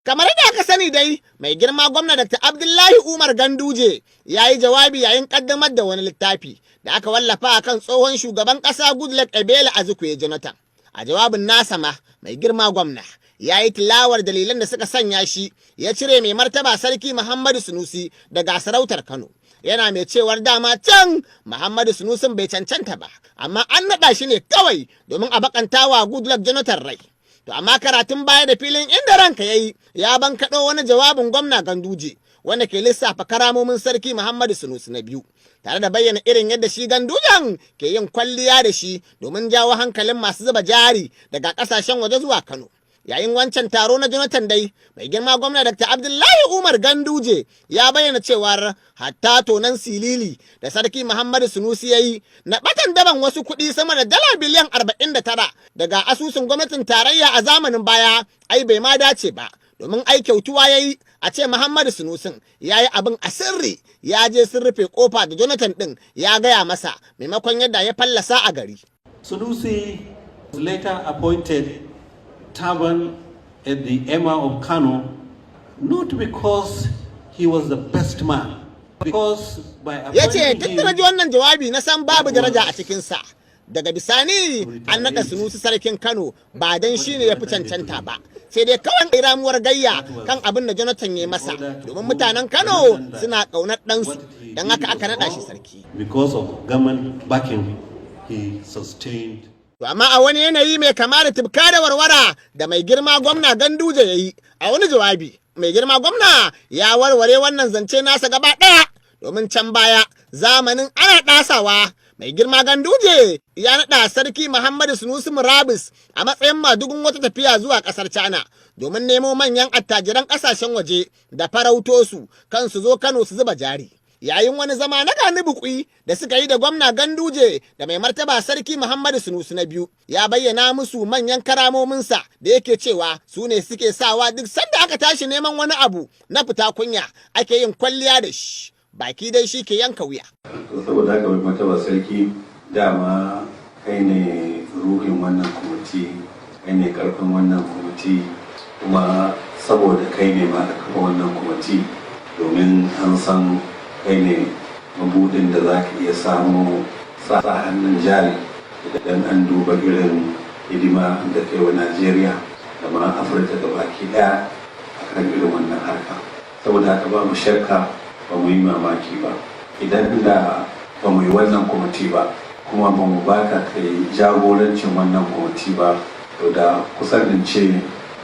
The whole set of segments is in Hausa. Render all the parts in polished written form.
Kamar da aka sani dai, mai girma gwamna Dr. Abdullahi Umar Ganduje ya yi jawabi yayin kaddamar da wani littafi da aka wallafa a kan tsohon shugaban ƙasa Goodluck Ebele Azikiwe Jonathan. A jawabin nasa ma, mai girma gwamna ya yi tilawar dalilan da suka sanya shi ya cire mai martaba Sarki Muhammadu Sunusi daga sarautar Kano. Yana mai cewar dama can Muhammadu Sunusin bai cancanta ba, amma an naɗa shi ne kawai domin a bakantawa Goodluck Jonathan rai. To amma karatun baya da filin Inda Ranka yayi ya bankaɗo wani jawabin gwamna Ganduje wanda ke lissafa karamomin Sarki Muhammadu Sunusi na biyu, tare da bayyana irin yadda shi Gandujan ke yin kwalliya da shi domin jawo hankalin masu zuba jari daga ƙasashen waje zuwa Kano. Yayin wancan taro na Jonathan dai, mai girma gwamna Dr. Abdullahi Umar Ganduje ya bayyana cewar hatta tonan silili da Sarki Muhammadu Sunusi ya yi na batan daban wasu kuɗi sama da dala biliyan 49 daga asusun gwamnatin tarayya a zamanin baya, ai bai ma dace ba, domin ai kyautuwa ya yi a ce Muhammadu Sunusin ya yi abin a sirri, ya je sun rufe kofa da Jonathan ɗin ya gaya masa, maimakon yadda ya fallasa a gari. Sunusi was later appointed turban at the Emir of Kano, not because he was the best man, because by Ya ce tun da na ji wannan jawabi na san babu daraja a cikinsa. Daga bisani an naɗa Sunusi sarkin Kano ba don shi ne ya fi cancanta ba, sai dai kawai ramuwar gayya kan abin da Jonathan ya masa, domin mutanen Kano suna ƙaunar ɗansu, don haka aka naɗa shi sarki. Because of government backing, he sustained. To amma a wani yanayi mai kama da tufka da warwara da mai girma gwamna Ganduje ya yi a wani jawabi, mai girma gwamna ya warware wannan zance nasa gaba ɗaya, domin can baya zamanin ana ɗasawa, mai girma Ganduje ya naɗa Sarki Muhammadu Sunusi Murabus a matsayin madugun wata tafiya zuwa ƙasar China domin nemo manyan attajiran ƙasashen waje da farauto su kan su zo Kano su zuba jari. Yayin wani zama na gani bukui da suka yi da gwamna Ganduje da mai martaba Sarki Muhammadu Sunusi na biyu, ya bayyana musu manyan karamominsa da yake cewa su ne suke sawa duk sanda aka tashi neman wani abu na fita kunya ake yin kwalliya da shi. Baki dai shi ke yanka wuya. Saboda haka, mai martaba sarki, dama kai ne ruhin wannan kwamiti, kai ne karfin wannan kwamiti, kuma saboda kai ne ma aka kafa wannan kwamiti, domin an san kai ne mabudin da za ka iya samu sa hannun jari idan an duba irin hidima da kai wa Najeriya da ma Afirka da baki daya akan irin wannan harka. Saboda haka ba mu shakka, ba mu yi mamaki ba idan da ba mu yi wannan kwamiti ba, kuma ba mu baka kai jagorancin wannan kwamiti ba, to da kusan in ce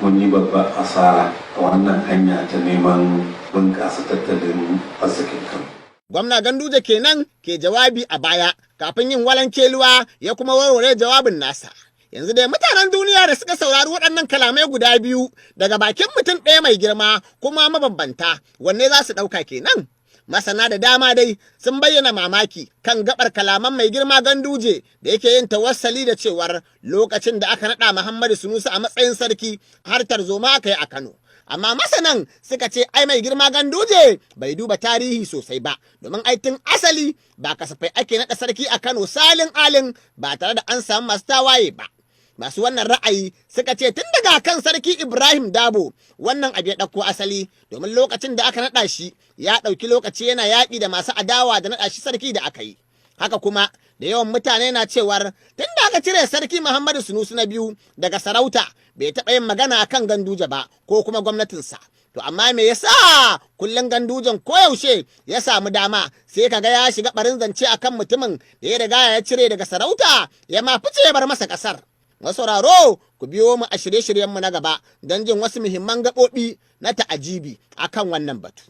mun yi babbar asara a wannan hanya ta neman bunƙasa tattalin arzikin Kano. Gwamna Ganduje kenan ke jawabi a baya kafin yin walan keluwa ya kuma warware jawabin nasa. Yanzu dai mutanen duniya da suka saurari waɗannan kalamai guda biyu daga bakin mutum ɗaya mai girma kuma mabambanta, wanne za su ɗauka kenan? Masana da dama dai sun bayyana mamaki kan gabar kalaman mai girma Ganduje da yake yin tawassali da cewar lokacin da aka naɗa Muhammadu Sunusi a matsayin sarki har tarzoma aka yi a Kano. Amma masanan suka ce ai mai girma Ganduje bai duba tarihi sosai ba, domin ai tun asali ba kasafai ake naɗa sarki a Kano salin alin ba tare da an samu masu tawaye ba. Masu wannan ra'ayi suka ce tun daga kan Sarki Ibrahim Dabo wannan abu ya ɗauko asali, domin lokacin da aka naɗa shi ya ɗauki lokaci yana yaƙi da masu adawa da naɗa shi sarki da aka yi. Haka kuma da yawan mutane na cewar tun da aka cire Sarki Muhammadu Sunusi na biyu daga sarauta bai taɓa yin magana akan Ganduje ba ko kuma gwamnatinsa. To amma me yasa kullum Gandujen koyaushe ya samu dama sai kaga ya shiga barin zance akan mutumin da ya riga ya cire daga sarauta, ya ma fice ya bar masa ƙasar? Masauraro, ku biyo mu a shirye-shiryenmu na gaba don jin wasu muhimman gaɓoɓi na ta'ajibi akan wannan batu.